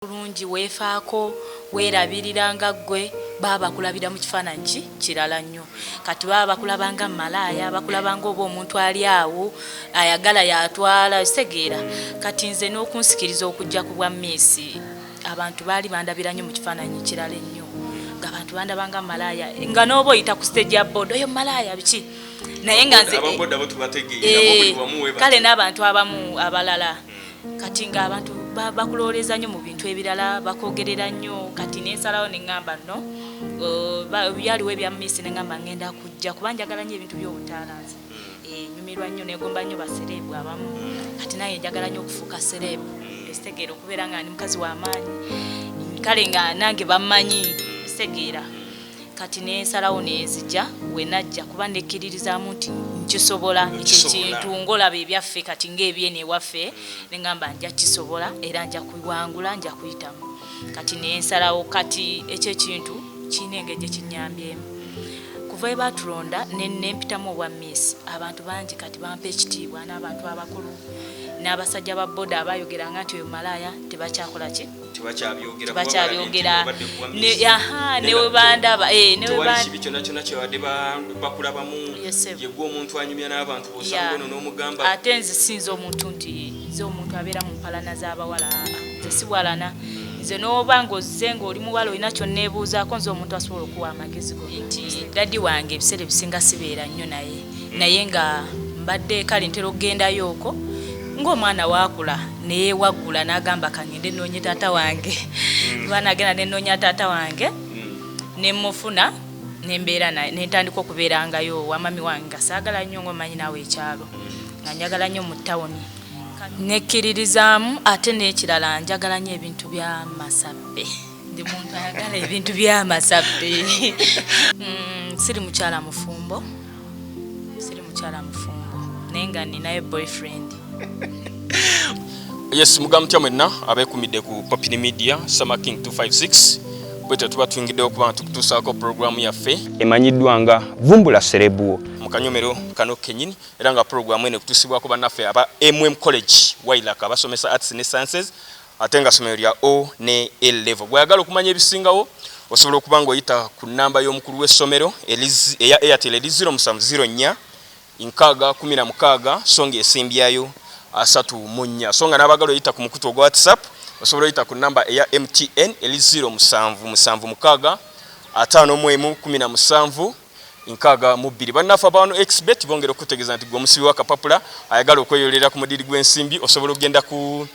Bulungi weefaako, weerabirira nga ggwe, baba bakulabira mu kifaananyi ki kirala nnyo. Kati baba bakulaba nga malaaya, bakulaba nga oba omuntu ali awo ayagala yatwala kitegeera. Kati nze n'okunsikiriza okujja ku bwa Miss, abantu baali bandabira nnyo mu kifaananyi kirala ennyo, ng'abantu bandaba nga malaaya, nga n'oba oyita ku stage ya boda, oyo malaaya biki, naye nga nze Ababoda bo tubategeera bo buli wamu we kale n'abantu abamu abalala. Kati ng'abantu bakulowooleza nnyo mu bintu ebirala, bakwogerera nnyo. Kati nensalawo ne ŋŋamba nno, byaliwo ebya Miss, ne ŋŋamba ŋŋenda kujja kuba njagala nnyo ebintu by'obutaalanzi. Nyumirwa nnyo, negomba nnyo ba celeb abamu. Kati nange njagala nnyo okufuuka celeb, ekitegeera, okubeera nga ndi mukazi w'amaanyi, kale nga nange bammanyi, kitegeera. Kati nensalawo nenzija. Wenajja kuba nekkiririzaamu nti nkisobola ekyo Okisobola. ekintu, ngolaba ebyaffe kati ng'ebyene ewaffe, neŋŋamba nja kisobola era nja kuwangula, nja kuyitamu. Kati nensalawo. Kati ekyo ekintu kirina engeri gye kinnyambyemu. Kuva we baatulonda nempitamu obwa Miss, abantu bangi kati bampa ekitiibwa, n'abantu abakulu n'abasajja ba boda abayogeranga nti oyo malaaya tebakyakola ki? Tebakyabyogera. Tebakyabyogera. Aha, ne we bandaba, ne we tewali kibi kyonna kyonna kyebadde bakulabamu. Yes, sir. Yegwe omuntu anyumya n'abantu osanga ono n'omugamba. Ate nze sinza omuntu nti nze omuntu abeera mu mpalana z'abawala, nze siwalana. Nze n'oba ng'ozze ng'oli muwala olina kyonneebuuzaako, nze omuntu asobola okuwa amagezi go nti daddy wange ebiseera ebisinga sibeera nnyo naye, naye nga mbadde kale ntera okugendayo okwo ng'omwana waakula neyewaggula n'agamba kangende nnoonye taata wange. Kuba nagenda nenoonya taata wange, nemufuna, nembeera naye, nentandika okubeerangayo wamami wange, nga saagala nnyo ng'omanyi naawe ekyalo, nga njagala nnyo mu tawuni. Nekkiririzaamu. Ate n'ekirala, njagala nnyo ebintu by'amasabbe, ndi muntu ayagala ebintu by'amasabbe. Siri mukyala mufumbo, siri mukyala mufumbo, naye nga ninayo boyfriend. Yes, mugamba mutya mwenna abeekumidde ku Popini Media, Summer King 256. Bwetyo tuba tuyingiddewo okuba nga tukutuusaako puroguramu yaffe emanyiddwa nga Vumbula Celeb wo mu kanyomero kano kennyini, era nga puroguramu eno ekutuusibwako bannaffe aba College Wailak, abasomesa arts ne sciences, ate nga ssomero lya O ne A level. Bw'oyagala okumanya ebisingawo, osobola okuba ng'oyita ku nnamba y'omukulu w'essomero eya Airtel eri 0704 6 16 so nga esimbyayo 34. So nga n'abagala oyita ku mukutu ogwa WhatsApp, osobola oyita ku namba eya MTN eri 0776 51 17 62. Bannaffe abawano xbet bongera okutegeeza nti gwe omusibi w'akapapula ayagala okweyolera ku mudiri gw'ensimbi, osobola okugenda ku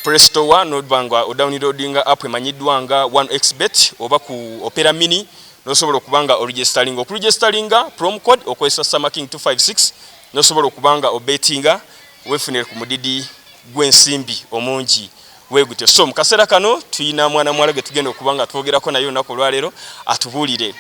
Play Store noba nga odownloadinga app emanyiddwa nga 1xbet, oba ku Opera Mini nosobola okuba nga oregisteringa. Okuregisteringa, promo code okozesa Summer King 256, nosobola okuba nga obetinga wefunire ku mudidi gw'ensimbi omungi weegutyo. So mu kaseera kano tuyina mwana muwala gwe tugenda okuba nga twogerako naye olunaku olwaleero, atubuulire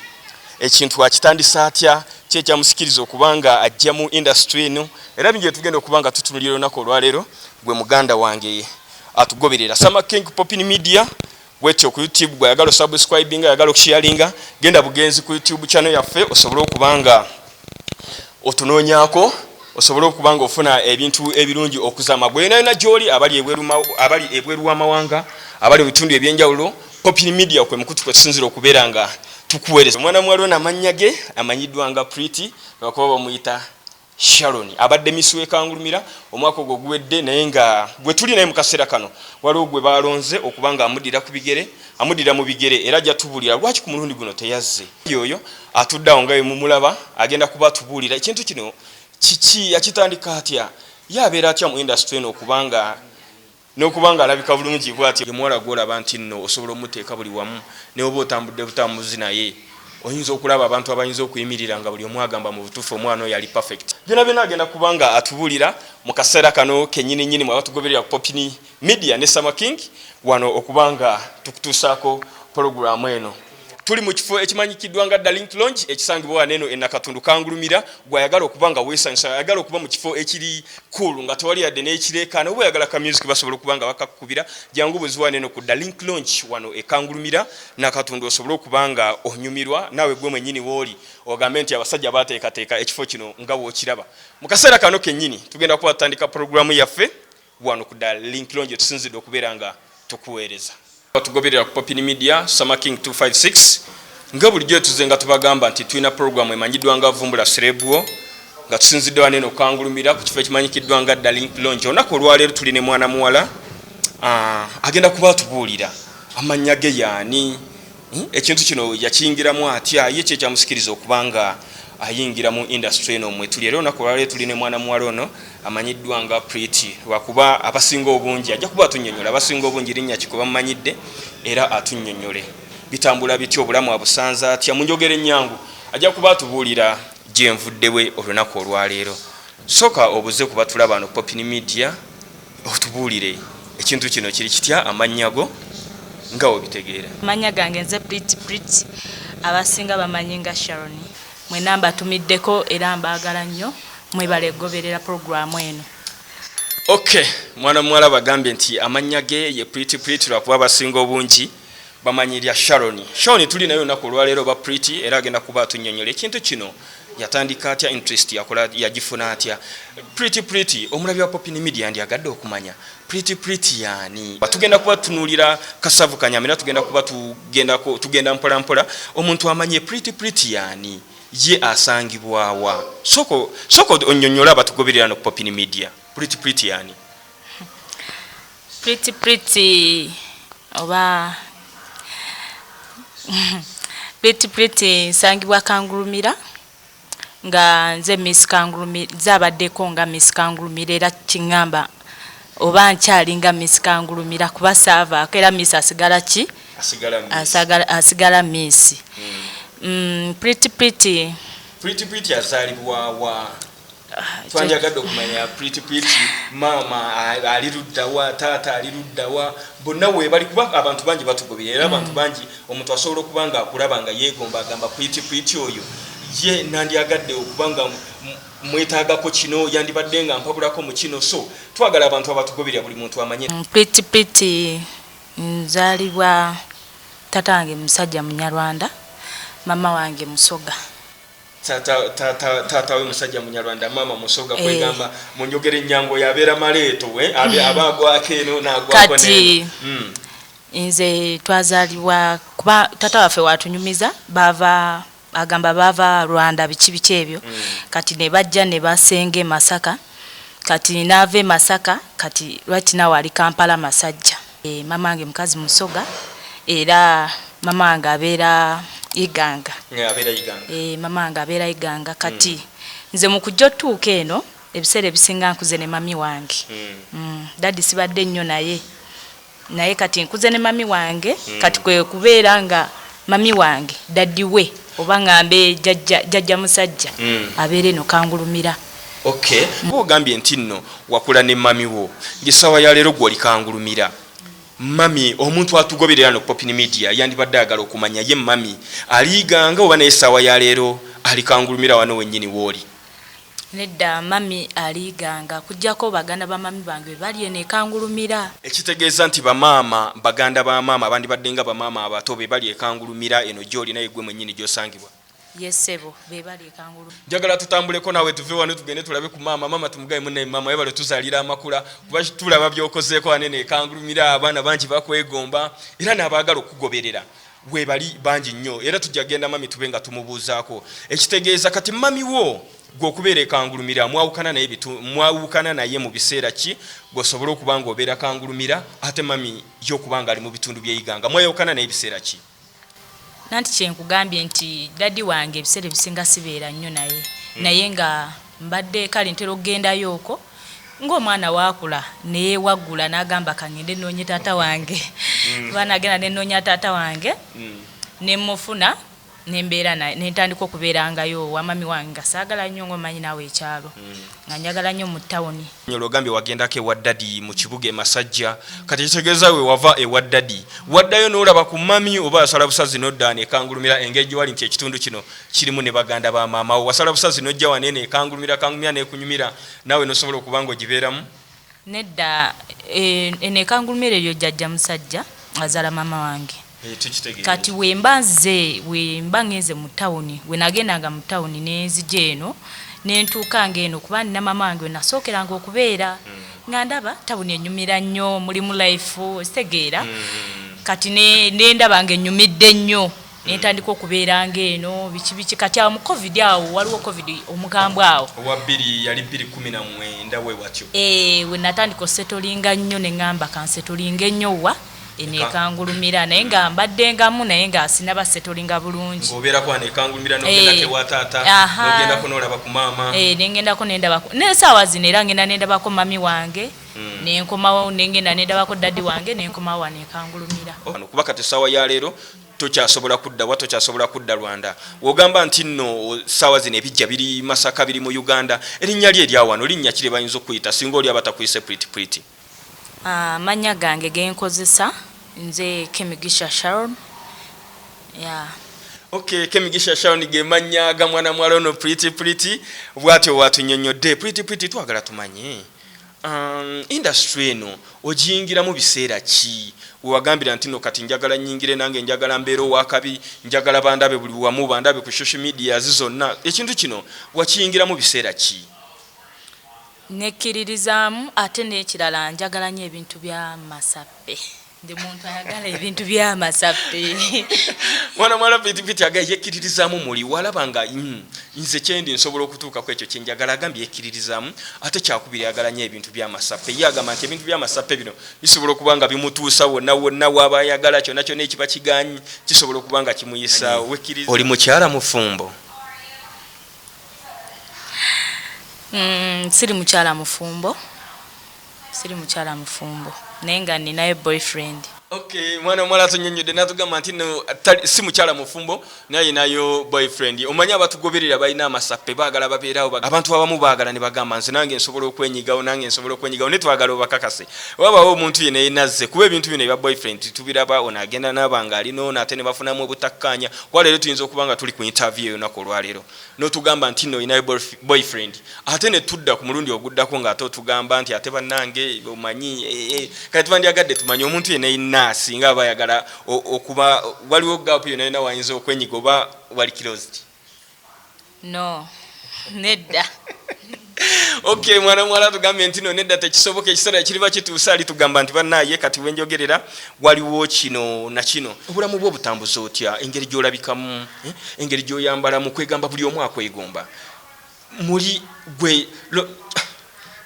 ekintu akitandisa atya, ki ekyamusikiriza okuba nga ajja mu industry eno, era bingi tugenda okuba nga tutunulira olunaku olwaleero. Gwe muganda wange atugoberera, Summer King, Popin Media bwetyo ku YouTube, gwe ayagala osubscribinga, ayagala okusharinga, genda bugenzi ku YouTube channel yaffe osobole okuba nga otunoonyaako, osobole okuba nga ofuna ebintu ebirungi okuzama gwe yona yona gyoli, abali ebweru w'amawanga, abali mu bitundu ebyenjawulo. Popin Media kwe mukutu kwe tusinzira okubeera nga tukuweereza. Omwana muwala ono amannya ge amanyiddwa nga Pretty, lwakuba bamuyita Sharon, abadde Miss w'Ekangulumira omwaka ogwo guwedde, naye nga gwe tuli naye mu kaseera kano waliwo gwe balonze okuba nga amuddira ku bigere, amuddira mu bigere, era ajja tubuulira lwaki ku mulundi guno teyazze. Yoyo atudde awo nga bwe mumulaba agenda kuba atubuulira ekintu kino kiki, yakitandika atya, ye abeera atya mu industry eno okubanga n'okuba nga alabika bulungi bw'atyo. Ye muwala gw'olaba nti nno osobola omuteeka buli wamu, ne oba otambudde butambuzi naye oyinza okulaba abantu abayinza okuyimirira nga buli omu agamba mu butuufu omwana oyo ali perfect. Byonna byonna agenda kuba nga atubuulira mu kaseera kano kennyini nnyini. Mwe abatugoberera ku Popini Media ne Summer King wano okuba nga tukutuusaako pologulaamu eno, tuli mu kifo ekimanyikiddwa nga Darlink Lounge ekisangibwa wano eno e Nakatundu Kangulumira. Gwayagala okuba nga weesanyusa, ayagala okuba mu kifo ekiri cool nga tewali yadde n'ekireekaana, oba oyagala ka music basobola okuba nga bakakukubira, jangu buzi wano eno ku Darlink Lounge wano e Kangulumira Nakatundu, osobole okuba nga onyumirwa naawe gwe mwennyini wooli ogambe nti abasajja bateekateeka ekifo kino nga bw'okiraba. Mu kaseera kano kennyini tugenda kuba tutandika pulogulaamu yaffe wano ku Darlink Lounge, tusinzidde okubeera nga tukuweereza. Tugoberera ku Popin Media, Summer King 256. Nga bulijjo tuze nga tubagamba nti tulina programu emanyiddwa nga Vumbula Celeb wo, nga tusinzidde wano eno okangulumira ku kifo ekimanyikiddwa nga Darling Lounge. Olunaku olwaleero tuli ne mwana muwala, agenda kuba atubuulira amannya ge yaani, ekintu kino yakiyingiramu atya, ye ki ekyamusikiriza okuba nga ayingira mu industry eno mwe tuli. Era olunaku olwaleero tuli ne mwana muwala ono amanyiddwa nga Pretty, lwakuba abasinga obungi ajja kuba atunnyonnyola abasinga obungi linnya ki kwe bamumanyidde, era atunnyonnyole bitambula bitya, obulamu abusanze atya. Mu njogera ennyangu ajja kuba atubuulira gyenvuddewe olunaku olwaleero. Sooka obuze kuba tulaba no Popin Media, otubuulire ekintu kino kiri kitya, amannya go nga webitegeera. Amannya gange nze Pretty Pretty, abasinga bamanyi nga Sharon. Mwena mbatumiddeko era mbaagala nnyo, mwebale kugoberera puroguramu eno. Okay, mwana muwala bagambye nti amannya ge ye Pretty Pretty, lwakuba abasinga obungi bamanyi lya Sharon. Sharon tuli naye olunaku olwaleero oba Pretty, era agenda kuba atunnyonnyola ekintu kino yatandika atya, interest yakola yagifuna atya. Pretty Pretty, omulabi wa Popin Media ndyagadde okumanya Pretty Pretty yaani. Tugenda kuba tunuulira kasavu kanyama, era tugenda kuba tugenda mpola mpola omuntu amanye Pretty Pretty yaani, ye asangibwawa. Sooka onnyonnyola abatugoberera no Popin Media, Pretty Pretty yaani. Pretty Pretty oba Pretty Pretty nsangibwa Kangulumira, nga nze Miss Kangulumira, nze abaddeko nga Miss Kangulumira, era kiŋŋamba oba nkyali nga Miss Kangulumira kuba saavaako, era Miss asigala ki? Asigala Miss. Asigala Miss. Pretty Pretty. Pretty Pretty azaalibwawa? Twandyagadde okumanya Pretty Pretty maama ali luddawa, taata ali luddawa, bonna weebali, kuba abantu bangi batugobera, era abantu bangi omuntu asobola okuba nga akulaba nga yeegomba, agamba Pretty Pretty oyo ye nandyagadde okuba nga mwetaagako kino, yandibadde nga mpabulako mu kino. So twagala abantu abatugoberera buli muntu amanye. Pretty Pretty nzaalibwa tata wange musajja Munyarwanda, mama wange Musoga. Taata we musajja Munyarwanda, maama Musoga. Kwegamba mu njogera ennyangu yabeera maleeto, aba agwako eno n'agwako. Kati nze twazaalibwa kuba tata waffe watunyumiza bava, agamba bava Rwanda, biki biki ebyo. Kati ne bajja ne basenga e Masaka, kati naava e Masaka, kati lwaki naawe ali Kampala Masajja. Mama wange mukazi Musoga, era mama wange abeera Iganga. Abeera Iganga. Mama wange abeera Iganga. Kati nze mu kujja otuuka eno ebiseera ebisinga nkuze ne mami wange. Daddy sibadde nnyo naye, naye kati nkuze ne mami wange. Kati kwe kubeera nga mami wange daddy we, oba ngambe jjajja musajja, abeera eno Kangulumira. Okay, ogambye nti nno wakula ne mami wo, ng'essaawa ya leero gw'oli Kangulumira. Mami, omuntu atugoberera no Popin Media yandibadde ayagala okumanya ye mami aliiganga oba naye essaawa ya leero ali Kangulumira wano wennyini w'oli? Nedda, mami aliiganga, kujjako baganda ba mami bange be bali eno ekangulumira. Ekitegeeza nti bamaama, baganda ba maama bandibadde nga bamaama abato be bali ekangulumira eno gy'oli, naye gwe mwennyini gy'osangibwa. Yesebo, be bali ekangulu. Njagala tutambuleko naawe tuve wano tugende tulabe ku maama. Maama tumugaye, munnaye maama webale tuzaalira amakula, kuba tulaba by'okozeeko wanene ekangulumira, abaana bangi bakwegomba era n'abaagala okugoberera webali bangi nnyo, era tujja genda mami tube nga tumubuuzaako. Ekitegeeza kati mami wo gwe okubeera ekangulumira, mwawukana naye mwawukana naye mu biseera ki gweosobole okuba nga obeera Kangulumira, ate mami y'okuba nga ali mu bitundu by'eiganga, mwayawukana naye biseera ki? Nanti kyenkugambye nti daddy wange ebiseera ebisinga sibeera nnyo naye, naye nga mbadde kale ntera okugendayo okwo ng'omwana waakula neyewaggula n'agamba kangende noonye taata wange, kuba nagenda nenoonya taata wange, nemufuna, nembeera naye, nentandika okubeerangayo wamami wange, nga saagala nnyo ng'omanyi naawe ekyalo, nga njagala nnyo mu ttawuni. Olwogambye wagendako ewa daddy mu kibuga e Masajja, kati ekitegeeza we wava ewa daddy waddayo n'olaba ku mami, oba wasala busazi n'odda wano ekangulumira, engeri gye wali nti ekitundu kino kirimu ne baganda ba maama wo, wasala busazi n'ojja wano eno ekangulumira, kangulumira n'ekunyumira naawe n'osobola okuba nga ogibeeramu? Nedda, eno ekangulumira eryo jjajja musajja azaala maama wange. Tukitegeera. Kati wemba nze wemba ngenze mu tawuni, we nagendanga mu tawuni nenzija eno nentuukanga eno, kuba nina maama wange we nasookeranga okubeera, nga ndaba tawuni enyumira nnyo, mulimu life, okitegeera. Kati nendaba nga ennyumidde nnyo, nentandika okubeera ng'eno biki biki. Kati awo mu COVID, awo waliwo COVID omukambwe awo. Owa bbiri yali 2019 we watyo. We natandika osettlinga nnyo, ne ŋŋamba kansettlinga ennyo wa eno ekangulumira, naye nga mbaddengamu, naye nga sinaba settlinga bulungi. Ng'obeerako wano ekangulumira, n'ogendako ewa taata, n'ogendako n'olaba ku maama. Nengendako nendabako n'esaawa zino, era ngenda nendabako mami wange, nenkomawo, nengenda nendabako daddy wange, nenkomawo wano ekangulumira. Wano kuba kati essaawa ya leero tokyasobola kudda wa, tokyasobola kudda Rwanda. Wogamba nti nno saawa zino ebijja biri Masaka, biri mu Uganda, erinnya lye erya wano linnya kiri bayinza okuyita singa oli aba takuyise Pretty Pretty? Amannya gange genkozesa nze Kemigisha Sharon, yeah. Okay, Kemigisha Sharon ge mannya ga mwana mwala ono Pretty Pretty, bw'atyo watunyonnyodde. Pretty Pretty, twagala tumanye industry eno ogiyingiramu biseera ki? Wewagambira nti no kati njagala nyingire, nange njagala mbeera owakabi, njagala bandabe buli wamu, bandabe ku social medias zonna, ekintu kino wakiyingiramu biseera ki? Nekkiririzaamu, ate n'ekirala njagala nnyo ebintu bya masappe, ndi muntu ayagala ebintu byamasappe. Mwana mwala Pretty Pretty aga yekkiririzaamu muli walaba nga nze kyendi nsobola okutuukako ekyo kyenjagala. Agambye yekkiririzaamu, ate kyakubiri ayagala nnyo ebintu byamasappe. Ye agamba nti ebintu byamasappe bino bisobola okuba nga bimutuusa wonna wonna waba ayagala, kyonna kyonna ekiba kiganyi kisobola okuba nga kimuyisaawo. Oli mukyala mufumbo? Siri mukyala mufumbo, siri mukyala mufumbo, naye nga ninayo boyfriend. Okay, mwana omuwala atunyonyodde natugamba nti no si mukyala mufumbo, naye nayo boyfriend. Omanyi abatugoberera balina amasappe, baagala babeerawo. Abantu abamu baagala ne bagamba nze nange nsobola okwenyigawo, nange nsobola okwenyigawo, naye twagala obakakase wabawo omuntu yena yenazze kuba ebintu bino ebya boyfriend tubiraba, ono agenda naaba nga alina ono, ate ne bafunamu obutakkaanya. Kuba leero tuyinza okuba nga tuli ku interview olunaku olwaleero n'otugamba nti nno olinayo boyfriend, ate ne tudda ku mulundi oguddako ng'ate otugamba nti ate bannange omanyi kati tubandyagadde tumanye omuntu yenna yenna singa aba ayagala okuba waliwo gap yonna yonna wayinza okwenyiga oba wali closed? No, nedda. Okay, mwana muwala tugambye nti no nedda, tekisoboka. Ekiseera kiriba kituuse ali tugamba nti bannaye kati wenjogerera waliwo kino na kino. Obulamu bwe obutambuza otya? Engeri gy'olabikamu, engeri gy'oyambalamu, kwegamba buli omu akwegomba muli gwe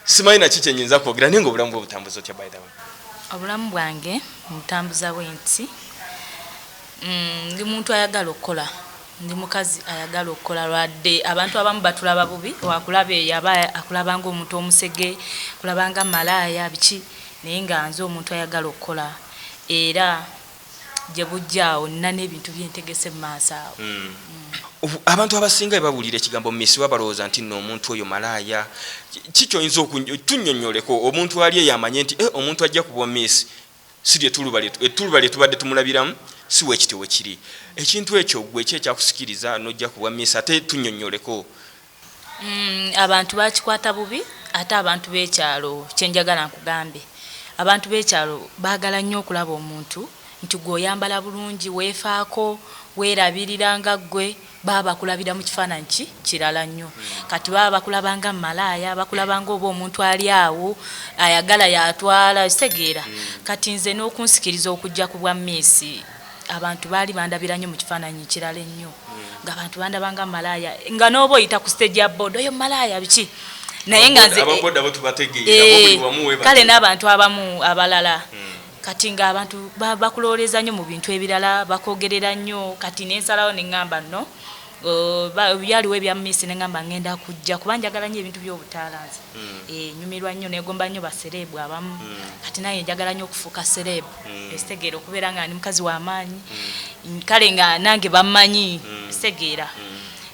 simanyi naki kyenyinza kwogera, naye nga obulamu bwe obutambuza otya, by the way? Obulamu bwange mutambuza bwenti, ndi muntu ayagala okukola, ndi mukazi ayagala okukola, lwadde abantu abamu batulaba bubi, wakulaba eyo aba akulaba nga omuntu omusege, kulaba nga malaaya biki, naye nga nze omuntu ayagala okukola, era gye bujja awo nina n'ebintu byentegese mu maaso awo. Abantu abasinga bwe bawulira ekigambo Miss babalowooza nti nno omuntu oyo malaaya. Ki kyoyinza tunnyonnyoleko omuntu ali eyo amanye nti omuntu ajja kuba Miss si lyetuluba ettuluba lye tubadde tumulabiramu, si weekityo we kiri. Ekintu ekyo gwe ki ekyakusikiriza n'ojja kubwa Miss? Ate tunnyonnyoleko. Abantu bakikwata bubi, ate abantu b'ekyalo, kyenjagala nkugambe, abantu b'ekyalo baagala nnyo okulaba omuntu nti gwe oyambala bulungi, weefaako, weerabirira, nga ggwe baba bakulabira mu kifaananyi ki kirala nnyo. Kati baba bakulaba nga malaaya, bakulaba nga oba omuntu ali awo ayagala yatwala, kitegeera? Kati nze n'okunsikiriza okujja ku bwa Miss, abantu baali bandabira nnyo mu kifaananyi kirala ennyo, ng'abantu bandaba nga malaaya, nga n'oba oyita ku stage ya boda, oyo malaaya biki, naye nga nze Ababoda bo tubategeera, bo buli wamu we kale n'abantu abamu abalala. Kati ng'abantu bakulowooleza nnyo mu bintu ebirala, bakwogerera nnyo. Kati nensalawo ne ŋŋamba nno byaliwo ebya Miss, ne ŋŋamba ŋŋenda kujja kuba njagala nnyo ebintu by'obutaalanzi. Nyumirwa nnyo, neegomba nnyo ba celeb abamu. Kati nange njagala nnyo okufuuka celeb, ekitegeera okubeera nga ndi mukazi w'amaanyi, kale nga nange bammanyi, kitegeera?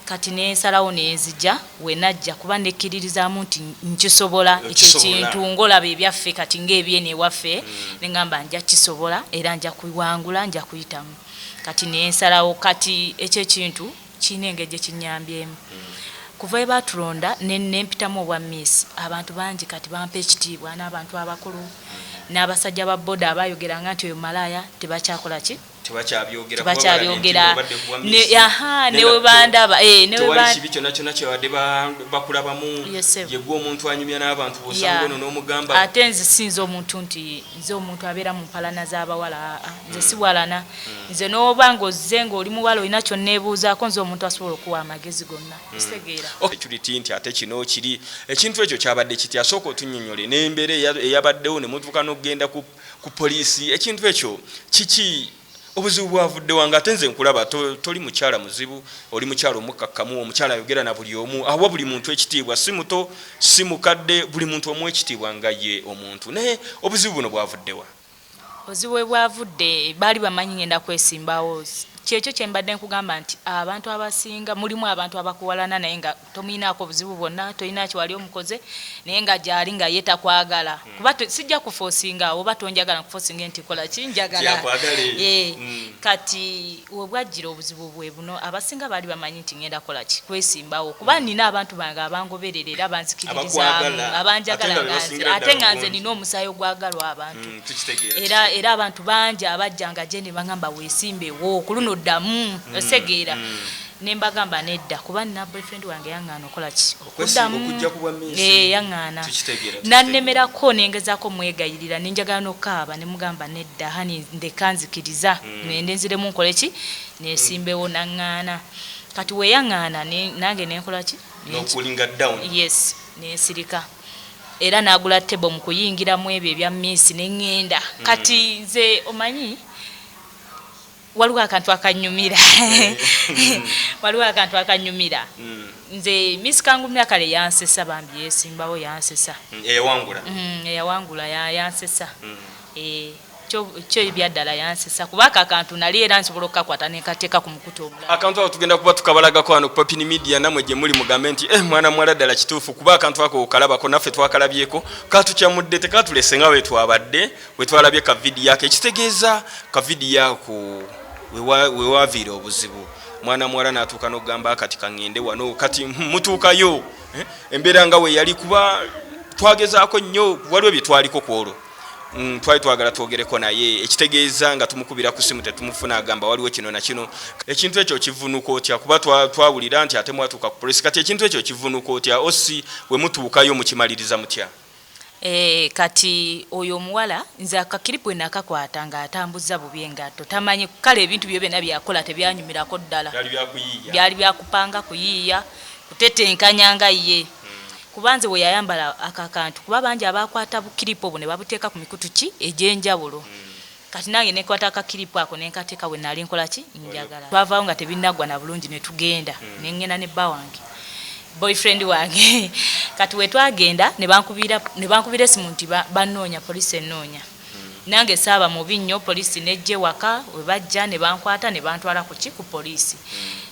Kati nensalawo nenzija, wenajja kuba nekkiririzaamu nti nkisobola ekyo ekintu, ng'olaba ebyaffe kati ng'ebyeno ewaffe, neŋŋamba nja kisobola era nja kuwangula, nja kuyitamu. Kati nensalawo, kati ekyo ekintu kirina engeri gye kinnyambyemu. Kuva we baatulonda nempitamu obwa Miss, abantu bangi kati bampa ekitiibwa n'abantu abakulu. N'abasajja ba boda abayogeranga nti oyo malaaya tebakyakola ki? Tebakyabyogera. Tebakyabyogera. Aha, newe bandaba, tewali kibi kyonna kyonna kyebadde bakulabamu. Yegwe omuntu anyumya n'abantu bwosanga ono n'omugamba. Ate nze sinza omuntu nti nze omuntu abeera mu mpalana z'abawala, nze siwalana. Nze n'oba ng'ozze ng'oli muwala olina kyonneebuuzaako, nze omuntu asobola okuwa amagezi gonna, kitegeera? Security nti ate kino kiri ekintu ekyo kyabadde kitya? Asooka otunnyonnyole n'embeera eyabaddewo ne mutuuka n'okugenda ku poliisi. Ekintu ekyo kiki? Obuzibu bwavudde wange? Ate nze nkulaba toli mukyala muzibu, oli mukyala omukkakkamu, omukyala ayogera na buli omu, awa buli muntu ekitiibwa, si muto si mukadde, buli muntu omuwa ekitiibwa nga ye omuntu. Naye obuzibu buno bwavuddewa? Obuzibu bwe bwavudde, baali bamanyi ngenda kwesimbawo. Kyekyo kye mbadde nkugamba nti abantu abasinga, mulimu abantu abakuwalana naye nga tomuyinaako obuzibu bwonna, tolina kiwali omukoze, naye nga gyali nga ye takwagala. Kuba sijja kufoosinga, oba tonjagala nkufoosinga nti kola ki njagala. Kati webwajjira obuzibu bwe buno, abasinga baali bamanyi nti ngenda kola ki, kwesimbawo, kuba nina abantu bange abangoberera era banzikiririzaamu, abanjagala, ate nga nze nina omusaayi ogwagalwa abantu. Era abantu bangi abajjanga gye ne bagamba weesimbewo ku luno ddamu, osegeera? Ne mbagamba nedda, kuba nina boyfriend wange yaŋŋaana okola ki, okuddamu, yaŋŋaana nannemerako, nengezaako mwegayirira, nenjagala n'okukaaba, ne mugamba nedda honey, ndeka, nzikiriza ngende nziremu nkole ki, neesimbewo. Naŋŋaana. Kati we yaŋŋaana, nange nenkola ki? Yes, nensirika. Era n'agula table mu kuyingiramu ebyo ebya Miss, ne ŋŋenda. Kati nze omanyi waliwo akantu akanyumira, waliwo akantu akanyumira. Nze Miss Kangumira kale yansesa bambi, yesimbawo yansesa. Eyawangula? Eyawangula yansesa. Kyo ebyaddala yansesa, kuba ako akantu nali era nsobola okukakwata nenkateeka ku mukutu omulala. Akantu ako tugenda kuba tukabalagako wano ku Popini Media, namwe gye muli mugambe nti mwana muwala ddala kituufu, kuba akantu ako okalabako, naffe twakalabyeko, katukyamudde, tekatulese nga bwe twabadde bwe twalabye ka vidiyo ako. Ekitegeeza ka vidiyo ako wewaviira obuzibu, mwana muwala n'atuuka n'okugamba kati kaŋŋende wano. Kati mutuukayo, embeera nga we yali, kuba twagezaako nnyo, waliwo bye twaliko ku olwo. Twali twagala twogereko naye, ekitegeeza nga tumukubira ku simu tetumufuna, agamba waliwo kino na kino. Ekintu ekyo kivunuka otya? Kuba twawulira nti ate mwatuuka ku polisi. Kati ekintu ekyo kivunuka otya? Osi we mutuukayo mukimaliriza mutya? Kati oyo omuwala, nze aka clip nakakwata ng'atambuza bubi engatto, tamanyi kale ebintu byo byonna byakola tebyanyumirako ddala. Byali byakupanga, kuyiiya, kutetenkanya nga ye. Kuba nze we yayambala akakantu, kuba bangi abakwata bu clip obwo ne babuteeka ku mikutu ki egy'enjawulo. Kati nange nekwata aka clip ako nenkateeka we nali nkola ki, njagala. Twavaawo nga tebinnaggwa na bulungi, ne tugenda, ne ŋŋenda ne bba wange, boyfriend wange. Kati we twagenda ne bankubira esimu nti bannoonya, poliisi ennoonya. Nange saaba mubi nnyo, poliisi nejja ewaka. We bajja ne bankwata ne bantwala ku ki, ku poliisi.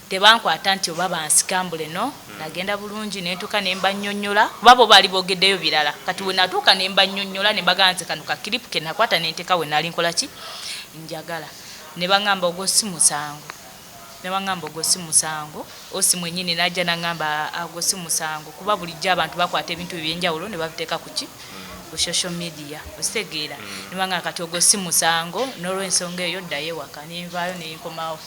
Tebankwata nti oba bansikambule, no. Nagenda bulungi nentuuka ne mbannyonnyola, kuba bo baali boogeddeyo birala. Kati we natuuka ne mbannyonnyola, ne mbagamba nze kano ka clip ke nakwata nenteeka we nali nkola ki, njagala. Ne baŋŋamba ogwo si musango, ne baŋŋamba ogwo si musango. Osi mwennyini najja naŋŋamba ogwo si musango, kuba bulijjo abantu bakwata ebintu ebyenjawulo ne babiteeka ku ki, ku social media, okitegeera? Ne baŋŋamba kati ogwo si musango, n'olw'ensonga eyo ddayo ewaka. Nenvaayo nenkomawo.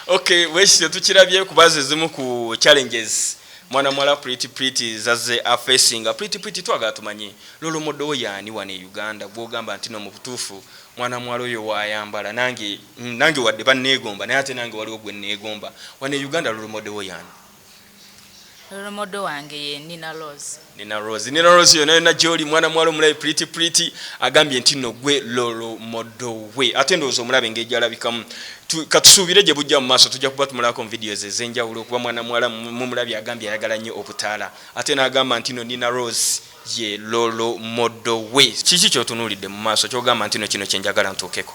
Okay, bwekityo tukirabye kubaza ezimu ku challenges mwana muwala Pretty Pretty zazze afacinga. Pretty Pretty, twagala tumanye role model wo yaani wano e Uganda, gwogamba nti no mu butuufu mwana muwala oyo wayambala nange wadde banneegomba, naye ate nange waliwo gwe neegomba wano e Uganda. Role model wo yaani? Role model wange ye Nina Rose. Nina Rose. Nina Rose yonna yonna gyoli, mwana muwala omulabe Pretty Pretty agambye nti nno gwe role model we, ate ndowooza omulabe engeri gyalabikamu. Katusuubire gye bujja mu maaso tujja kuba tumulabako mu videos ez'enjawulo, kuba mwana muwala mumulabye agambye ayagala nnyo obutaala, ate n'agamba nti no Nina Rose ye role model we. Kiki kyotunuulidde mu maaso kyogamba nti no kino kyenjagala ntuukeko?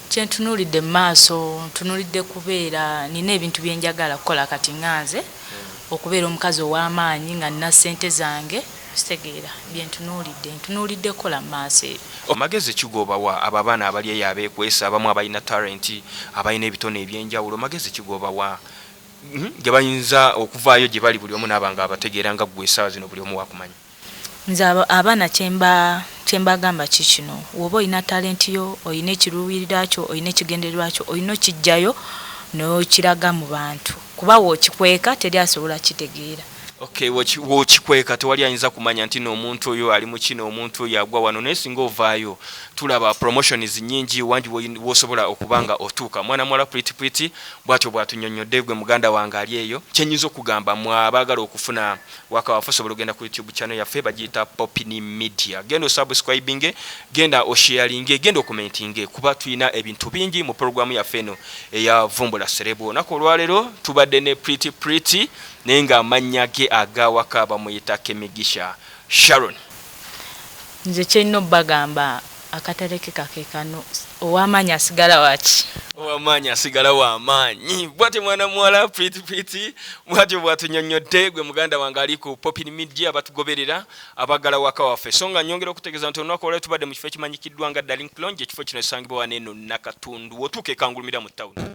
Kyentunuulidde mu maaso, ntunuulidde kubeera nina ebintu byenjagala kukola. Kati ŋŋanze okubeera omukazi ow'amaanyi nga nina ssente zange, kitegeera? Byentunuulidde, ntunuulidde kukola mu maaso ebyo. Magezi kigobawa abo abaana abali eyo abeekwesa, abamu abalina talent, abalina ebitone ebyenjawulo? Magezi kigobawa ge bayinza okuvaayo gye bali, buli omu naaba nga abategeera nga ggwe esaawa zino buli omu wakumanya? Nze abaana kyemba Kyembagamba kikino, woba olina talenti yo, olina ekiruubirira kyo, olina ekigendererwa kyo, olina okijjayo n'okiraga mu bantu, kuba wookikweka teri asobola kitegeera. Okay, wokikweka tewali ayinza kumanya nti n'omuntu oyo ali mu kino, omuntu oyo agwa wano. Naye singa ovaayo, tulaba promotions nyingi wangi wosobola okuba nga otuuka. Mwana muwala Pretty Pretty bwatyo bwatunyonnyodde. Gwe muganda wange ali eyo, kyenyinza okugamba mwe abaagala okufuna waka waffe, osobola ogenda ku YouTube channel yaffe, bagiyita Popini Media. Genda osubscribinge, genda osharinge, genda ocommentinge, kuba tulina ebintu bingi mu programu yaffe eno eya Vumbula Celeb. Olunaku olwaleero tubadde ne Pretty Pretty, naye ng'amannya ge agawaka bamuyita Kemigisha Sharon. Nze kyerina obbagamba, akatalekeka ke kano, ow'amaanyi asigala waki? Ow'amaanyi asigala w'amaanyi. Bwatyo mwana muwala Pretty Pretty bwatyo bwatunyonnyodde. Gwe muganda wange ali ku Popin Media, abatugoberera, abagala waka waffe, so nga nyongera okutegeeza nti olunaku olwaleero tubadde mu kifo ekimanyikiddwa nga Darling Lounge. Ekifo kino kisangibwa wano eno Nakatundu, otuuka ekangulumira mu tawuni.